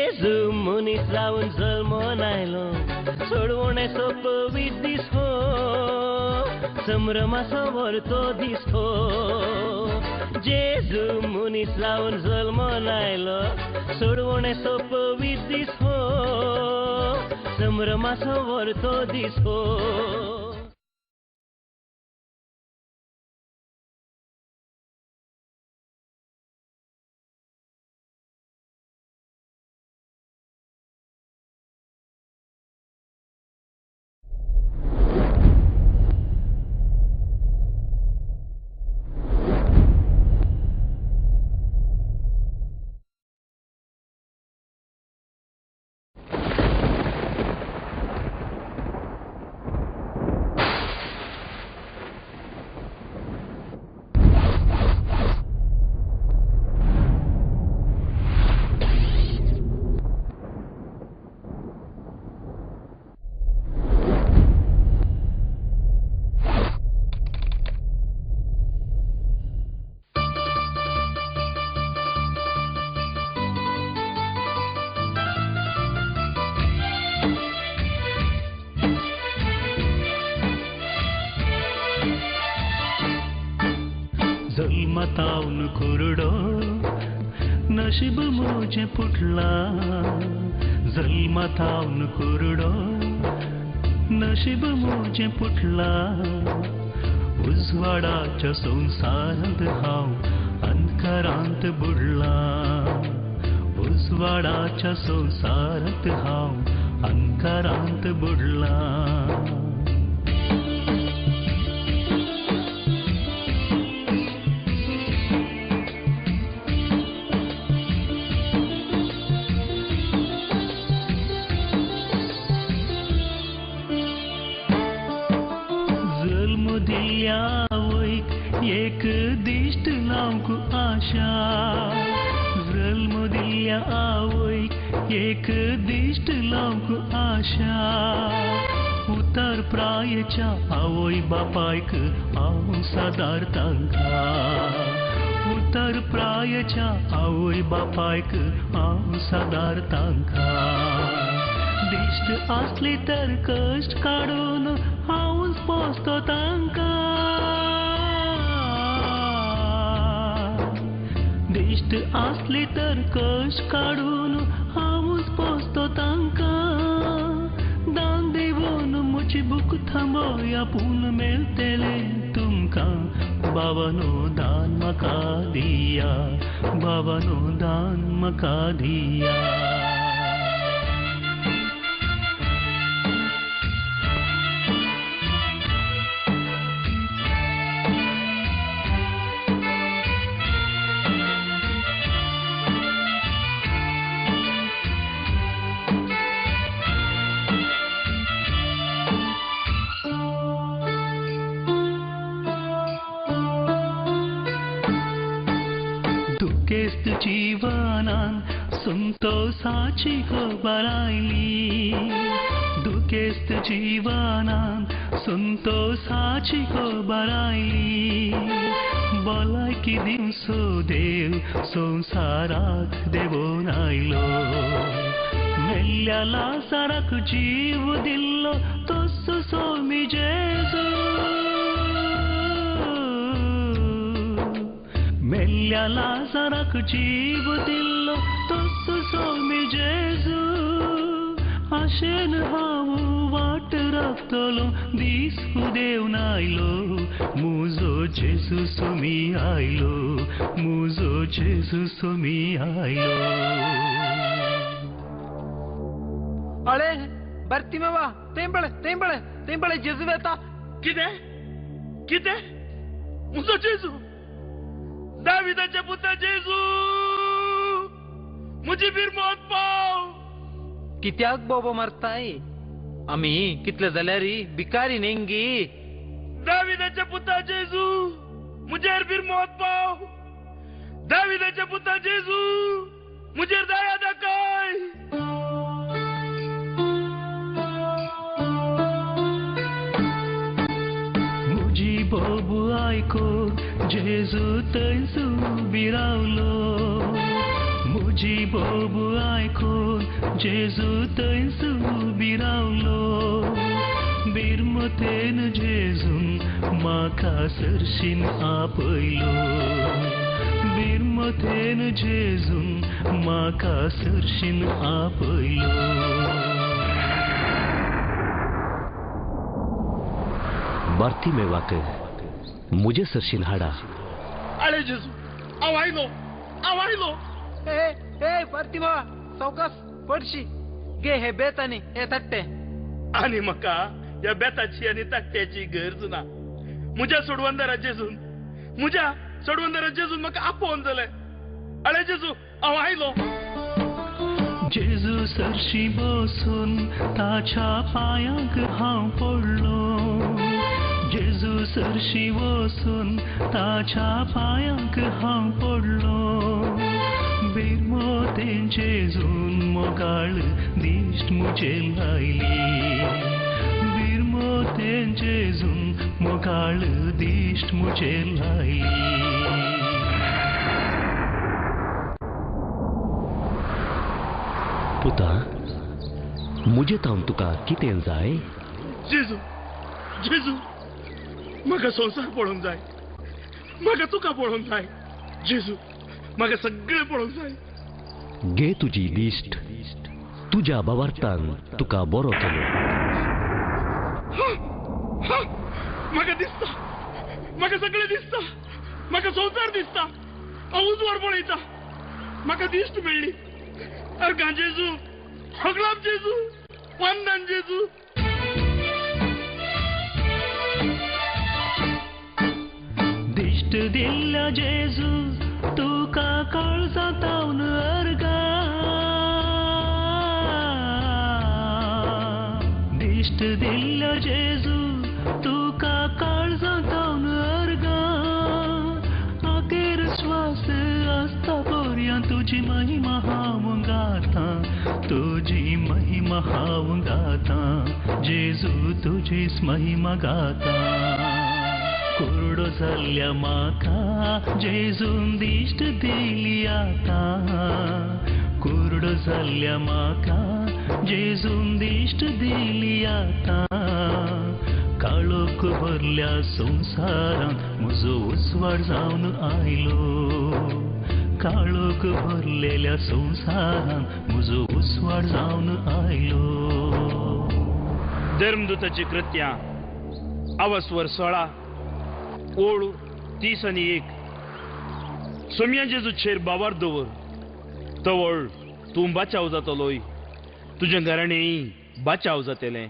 जेजू मनीस जावन जल्मोन आयलो, सोडवणेचो पवित्र दीस हो, संभ्रमाचो व्हरतो दीस हो. जेजू मनीस जावन जल्मोन आयलो, सोडवणेचो पवित्र दीस हो, संभ्रमाचो व्हरतो दीस हो. जल्मतावन कुरडो नशीब म्हजें फुटलां, जल्मतावन कुरडो नशीब म्हजें फुटलां. उजवाडाच्या संवसारांत हांव अंधकारांत बुडलां, उजवाडाच्या संवसारांत हांव अंधकारांत बुडलां. एक दिश्ट लावंक आशा, जल्म दिल्ल्या आवयक एक दिश्ट लावंक आशा. उतर प्रायेच्या आवय बापायक हांव सादार तांकां, उतर प्रायेच्या आवय बापायक हांव सादार तांकां. दिश्ट आसली तर कश्ट काडून हांवच पोसतो तांकां, दिश्ट आसली तर कश्ट काडून हांवच पोसतो तांकां. दान दिवन म्हजी भूक थांबय आपूण मेळटलें तुमकां. बाबानो दान म्हाका दिया, बाबानो दान म्हाका दिया. दुखेस्त जीवनान संतोषाची खबर आयली, दुखेस्त जीवनान संतोषाची खबर आयली. भलायकी दिवचो देव संवसाराक देवून आयलो, मेल्ल्या लाजाराक जीव दिल्लो तसो स्वामी जेजू. मेल्ल्या लाजाराक जीव दिल्लो तसो स्वामी जेजू. आशेन हांव वाट राखतलो दीस देवन आयलो, म्हजो जेजू स्वामी आयलो, म्हजो जेजू स्वामी आयलो. अळे बर्तिमेवा तेंबळे तेंबळे तेंबळे जेजू येता. कितें कितें म्हजो जेजू, दाविदाच्या पुता जेजू, म्हजी बिरमोत पाव. कित्याक बोबो मारताय? आमी कितले जाल्यार भिकारी न्ही. दाविदाच्या पुता जेजू, म्हजेर बिरमोत पाव. दाविदाच्या पुता जेजू, म्हजेर दया दाखय. म्हजी बोबो आयको जेजू थंयच उबी रावलो, म्हजी बोबू आयकून जेजू थंयच उबी रावलो. बिरमतेन जेजून म्हाका सरशीन आपयलो. बिरमतेन जेजून म्हाका सरशीन आपयलो. बार्तिमेवाक मुजे सरशीन हाडा. अरे जेजू, हांव आयलो, हांव आयलो. ए ए बार्तिमेवा, सावकास पडशी. घे हे बेत आनी हे तट्टे. आनी म्हाका ह्या बेताची आनी तट्ट्याची गरज ना. म्हज्या सोडवंदारा जेजून, म्हज्या सोडवंदारा जेजून म्हाका आपोवन जालें. अळे जेजू, हांव आयलो. जेजू सरशी बसून ताच्या पांयांक हांव पडलो. जेजू सरशी वसून ताच्या पांयांक हांव पडलो. बिरमोतेन जेजून मोगाळ दिश्ट मुजेर लायली. बिरमोतेन जेजून मोगाळ दिश्ट मुजेर लायली. पुता, मुजे तावन तुका कितें जाय? जेजू, जेजू, म्हाका संवसार पळोवंक जाय. म्हाका तुका पळोवंक जाय. जेजू, म्हाका सगळें पळोवंक जाय. घे तुजी दिश्ट, तुज्या भावार्थान तुका बरो केलो. म्हाका दिसता, म्हाका सगळें दिसता. म्हाका संवसार दिसता. हांव उजवाड पळयता. म्हाका दिश्ट मेळ्ळी. अर्गां जेजू, हगलाप जेजू, वंदन जेजू. दिश्ट दिल्ल्या जेजू तुका काळजांतावन अर्गां. दिश्ट दिल्ल्या जेजू तुका काळजांतावन अर्गां. अखेर श्वास आसता पर्यंत तुजी महिमा हांव गाता. तुजी महिमा हांव गाता. जेजू तुजीच महिमा गाता. कुरडो जाल्ल्या म्हाका जेजून दिश्ट दिली आतां. कुरडो जाल्ल्या म्हाका जेजून दिश्ट दिली आतां. काळोख भरल्या संवसारांत म्हजो उजवाड जावन आयलो. काळोख भरलेल्या संवसारांत म्हजो उजवाड जावन आयलो. धर्मदूताची कृत्यां अवस्वर 16 ओळ 30 आनी 1. सोम्या जेजूचेर बावार दवर, तवळ तूं बाचाव जातलोय, तुजें घराणें बाचाव जातलें.